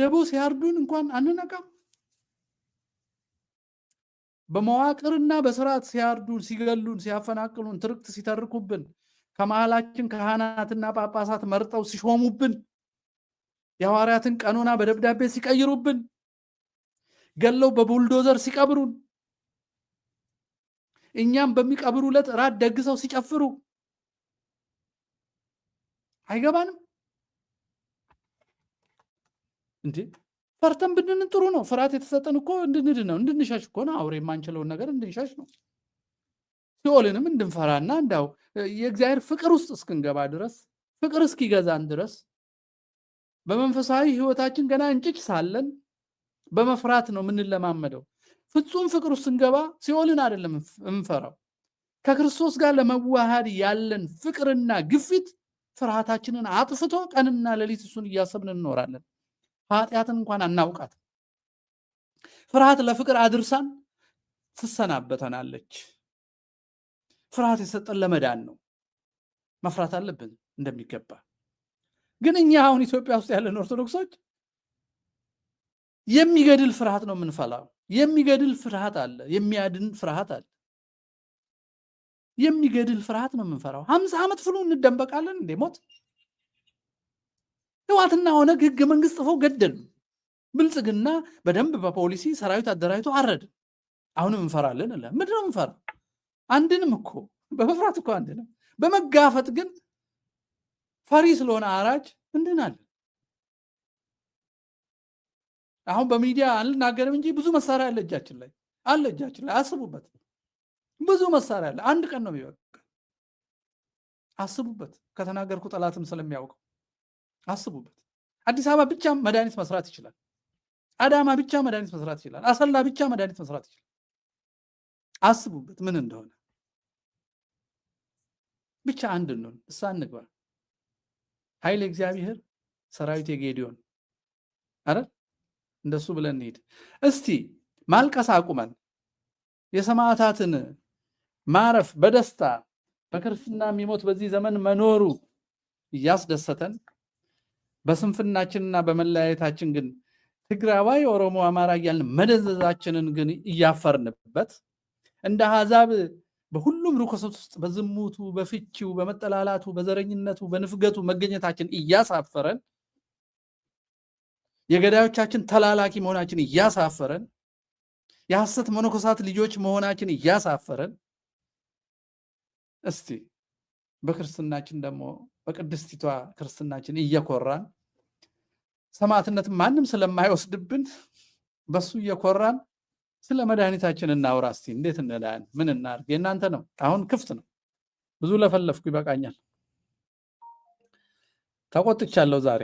በደቦ ሲያርዱን እንኳን አንነቃም። በመዋቅርና በስርዓት ሲያርዱን፣ ሲገሉን፣ ሲያፈናቅሉን፣ ትርክት ሲተርኩብን፣ ከመሃላችን ካህናትና ጳጳሳት መርጠው ሲሾሙብን፣ የሐዋርያትን ቀኖና በደብዳቤ ሲቀይሩብን፣ ገለው በቡልዶዘር ሲቀብሩን፣ እኛም በሚቀብሩ ዕለት እራት ደግሰው ሲጨፍሩ አይገባንም እንዴ? ፈርተን ብንድን ጥሩ ነው። ፍርሃት የተሰጠን እኮ እንድንድን ነው፣ እንድንሸሽ እኮ ነው። አውሬ የማንችለውን ነገር እንድንሸሽ ነው። ሲኦልንም እንድንፈራና እንዳው የእግዚአብሔር ፍቅር ውስጥ እስክንገባ ድረስ፣ ፍቅር እስኪገዛን ድረስ፣ በመንፈሳዊ ሕይወታችን ገና እንጭጭ ሳለን በመፍራት ነው የምንለማመደው። ፍጹም ፍቅር ውስጥ ስንገባ ሲኦልን አይደለም እንፈራው። ከክርስቶስ ጋር ለመዋሃድ ያለን ፍቅርና ግፊት ፍርሃታችንን አጥፍቶ ቀንና ሌሊት እሱን እያሰብን እንኖራለን። ኃጢአትን እንኳን አናውቃት። ፍርሃት ለፍቅር አድርሳን ትሰናበተናለች። ፍርሃት የሰጠን ለመዳን ነው። መፍራት አለብን እንደሚገባ። ግን እኛ አሁን ኢትዮጵያ ውስጥ ያለን ኦርቶዶክሶች የሚገድል ፍርሃት ነው የምንፈላው። የሚገድል ፍርሃት አለ፣ የሚያድን ፍርሃት አለ። የሚገድል ፍርሃት ነው የምንፈራው። 50 ዓመት ፍሉ እንደንበቃለን እንዴ ሞት። ህወሓትና ኦነግ ህገ መንግስት ጽፈው ገደሉ። ብልጽግና በደንብ በፖሊሲ ሰራዊት አደራጅቶ አረድን። አሁንም እንፈራለን አለ። ምንድን ነው የምንፈራው? አንድንም እኮ በመፍራት እኮ አንድንም፣ በመጋፈጥ ግን ፈሪ ስለሆነ አራጅ እንድናለን። አሁን በሚዲያ አልናገርም እንጂ ብዙ መሳሪያ አለ እጃችን ላይ፣ አለ እጃችን ላይ። አስቡበት። ብዙ መሳሪያ አለ። አንድ ቀን ነው የሚበቃ። አስቡበት። ከተናገርኩ ጠላትም ስለሚያውቀው አስቡበት። አዲስ አበባ ብቻ መድኃኒት መስራት ይችላል። አዳማ ብቻ መድኃኒት መስራት ይችላል። አሰላ ብቻ መድኃኒት መስራት ይችላል። አስቡበት ምን እንደሆነ። ብቻ አንድ እንሁን፣ እሳ እንግባ። ኃይል እግዚአብሔር ሰራዊት የጌዲዮን አረ እንደሱ ብለን እንሂድ። እስቲ ማልቀስ አቁመን የሰማዕታትን ማረፍ በደስታ፣ በክርስትና የሚሞት በዚህ ዘመን መኖሩ እያስደሰተን፣ በስንፍናችንና በመለያየታችን ግን ትግራዋይ፣ ኦሮሞ፣ አማራ እያልን መደንዘዛችንን ግን እያፈርንበት፣ እንደ አሕዛብ በሁሉም ርኩሰት ውስጥ በዝሙቱ፣ በፍቺው፣ በመጠላላቱ፣ በዘረኝነቱ፣ በንፍገቱ መገኘታችን እያሳፈረን፣ የገዳዮቻችን ተላላኪ መሆናችን እያሳፈረን፣ የሐሰት መነኮሳት ልጆች መሆናችን እያሳፈረን፣ እስቲ በክርስትናችን ደግሞ በቅድስቲቷ ክርስትናችን እየኮራን፣ ሰማዕትነት ማንም ስለማይወስድብን በሱ እየኮራን ስለ መድኃኒታችን እናውራ። እስቲ እንዴት እንዳን ምን እናድርግ? የእናንተ ነው። አሁን ክፍት ነው። ብዙ ለፈለፍኩ፣ ይበቃኛል። ተቆጥቻለሁ ዛሬ።